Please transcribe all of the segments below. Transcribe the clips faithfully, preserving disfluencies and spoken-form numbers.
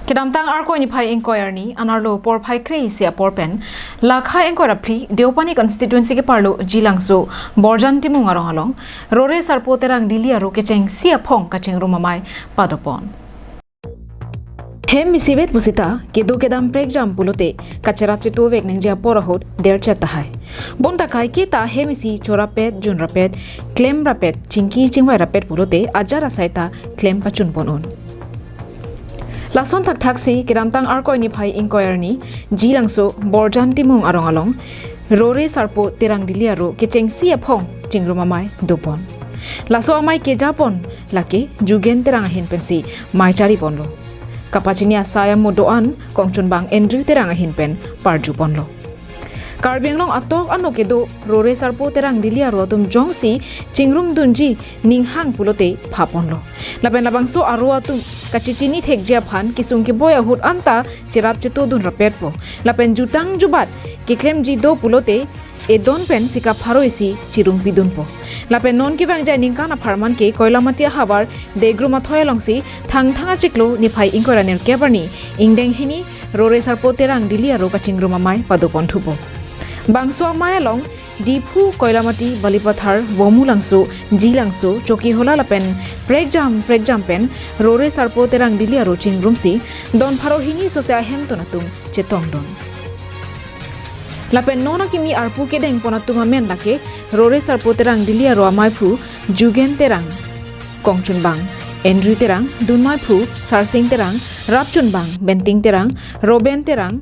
Kedamtang Arkoi niphai ingkoi arni, anerlo porphai kre-isi apor pen, Lakha ingkoi ra phli, Deopani constituency keparlo Jilangso, Borjan Timung arong along, Rore Sarpo Terang Dili Aro kechengsi aphong kachingrum amei padopon. Hem isivet pusita, kedo kedam prekjam pulote, kacherap chetovek nangji apor ahut derchet tahai. Bonta kaike ta hem isi chorapet, junrapet, klemrapet, chingki chingvairapet pulote, ajat asai ta klem pachunpon un. Lason thakthaksi, kedamtang Arkoi niphai ingkoi arni, Jilangso, Borjan Timung arong along, Rore Sarpo Terang Dili Aro kechengsi aphong chingrum amei dopon. Laso amei kejapon lake Jugen Terang ahin pensi mei chariponlo. Kapachini asai amo do-an Kongchunbang Andrew Terang ahin pen parjuponlo. Karbi Anglong atok ano kedo Rore Sarpo Terang Dili Aro atum jongsi chingrumdunji ninghang pulote phaponlo. Lapen labangso aro atum kachechini thekji aphan kesung keboi ahut anta cherap chetodunrapetpo. Lapen jutang jubat keklemji do pulote edon pen sika pharo isi chirumpidunpo. Lapen non kevangji aningkan apharman ke Koilamati ahavar Degrum athoi alongsi Thangthang achiklo niphai ingkoi ra nerkep arni ingdeng hini Rore Sarpo Terang Dili Aro kachingrum amei padoponthupo. Bangso amei along Diphu, Koilamati, Balipathar, Vomulangso, Jilangso, Chokihola lapen prekjam prekjam pen Rore Sarpo Terang Dili Aro chingrumsi don pharo hini sose ahemtun atum chetongdun. Lapen non akimi arpu kedengpon atum amen lake Rore Sarpo Terang Dili Aro ameiphu Jugen Terang, Kongchunbang Andrew Terang, dunmeiphu Sarsing Terang, rapchunbang Benting Terang, Roben Terang,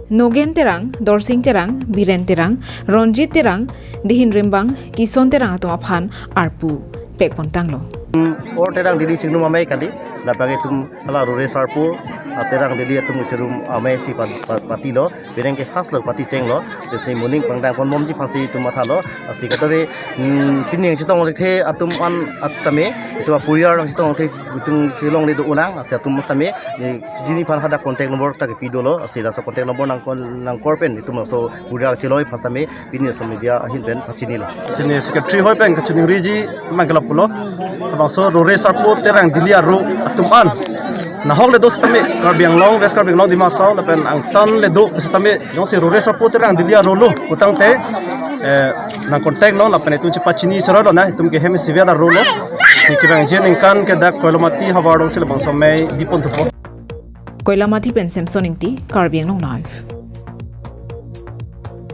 Nogen Terang, Dorsing Terang, Biren Terang, Ronjit Terang, dihin rimbang Kison Terang atum aphan arpu pekpontanglo. Hmm, Rore Terang Dili chingrum amei kali, lapen itum hala Rore Sarpo, ah, Terang Dili atum chingrum amei si pa-, pa-, patilo, penang ke first lo patichenglo, lasi moning pangdang ponbomji aphansi itum mathalo, lasi katabe, hmm, pining chetong lekthe atum an at tame, itum apuriar chetong lekthe itum chelongle do-olang, lasi atum tame, eh, chini aphan hadak contact number ta kepidolo, lasi laso contact number nangkor, nangkor pen, itum laso puriar cheloi aphan tame, pini laso media ahin pen pachinilo. Chini secretary hoi pen kachiningriji mangkela pulo. Labangso Rore Sarpo Terang Dili Aro atum an nahok le do setame Karbi Anglong, West Karbi Anglong, Dima Hasao lapen angtan le do setame jongsi Rore Sarpo Terang Dili Aro lo putangte, eh, nang contact lo lapen itum chepachini sero lo na itum ke hem isivet aro lo. Si kevangji aningkan ke dak Koilamati havar alongsi labangso amei biponthupo. Koilamati pen Samson Ingti, Karbi Anglong Live.